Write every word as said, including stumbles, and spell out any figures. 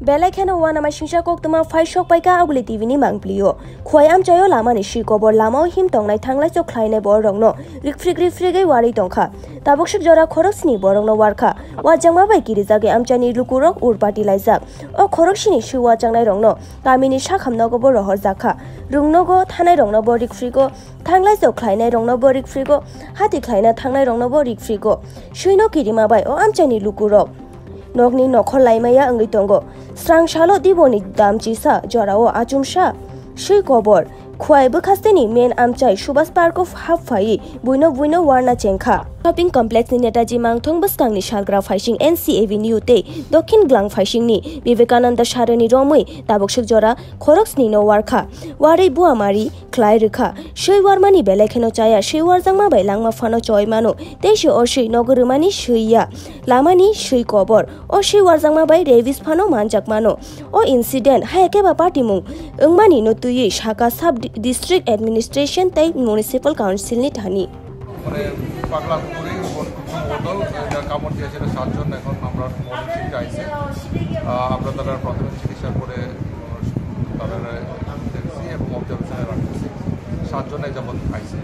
Belai kheno uanama singsa koktwma phai sok paikha Aguli T V ni mangpli o. Khwai amchaio lamani swi kobor lamao him tongnai thanglai chok khlainai borokno rikphrik rikphrigwi warwi tongkha. Tabuk swk jora khorok sni borokno warkha. Uajakma bai kirijagwi amchaini lukurok urpati laijak. O khorok sni swi uajaknairokno kamini sakham nogobo rohorjakha. Rungnogo thanairoknobo rikphrigo, thanglai chok khlainairoknobo rikphrigo, hati khlaina thangnairoknobo rikphrigo. Swino kirima bai o amchaini lukurok nokni nokhor laimaya wngwi tongo. Srang salo Diboni damchisa jorao achumsa swi kobor. Khwai bwkhasteni main amchai Subhas Park o hap phaiwi buino buino warna chengkha. Shopping complex ni Netaji Mangthong bwskangni salgra phaising N C Avenue tei Dokhin Glang phaisingni Vivekananda Saroni romwi tabuk swk jora khorok sni no warkha. Warwi buamari khlai rwkha. Swi warmani belai kheno chaya, swi warjakma bai langma phano choi mano. Tei se o swi nogo rwmani swi ya. Lamani swi kobor. O swi warjakma bai rabies phano manjak mano. O incident haya keba patimung wngmani no twiwi saka sub di-, district administration tei municipal council ni thani. মানে পাগলা কুকুরেই কোন প্রথম বদল, এটা কামড় দিয়েছে, এটা সাতজন। এখন আমরা মর্নিং শিফটে আইছে। আহ, আমরা তারা প্রাথমিক চিকিৎসার পরে, আহ, তারা দেখছি এবং অবজারভেশনে রাখতেছি। সাতজন এই যাবত আইছে।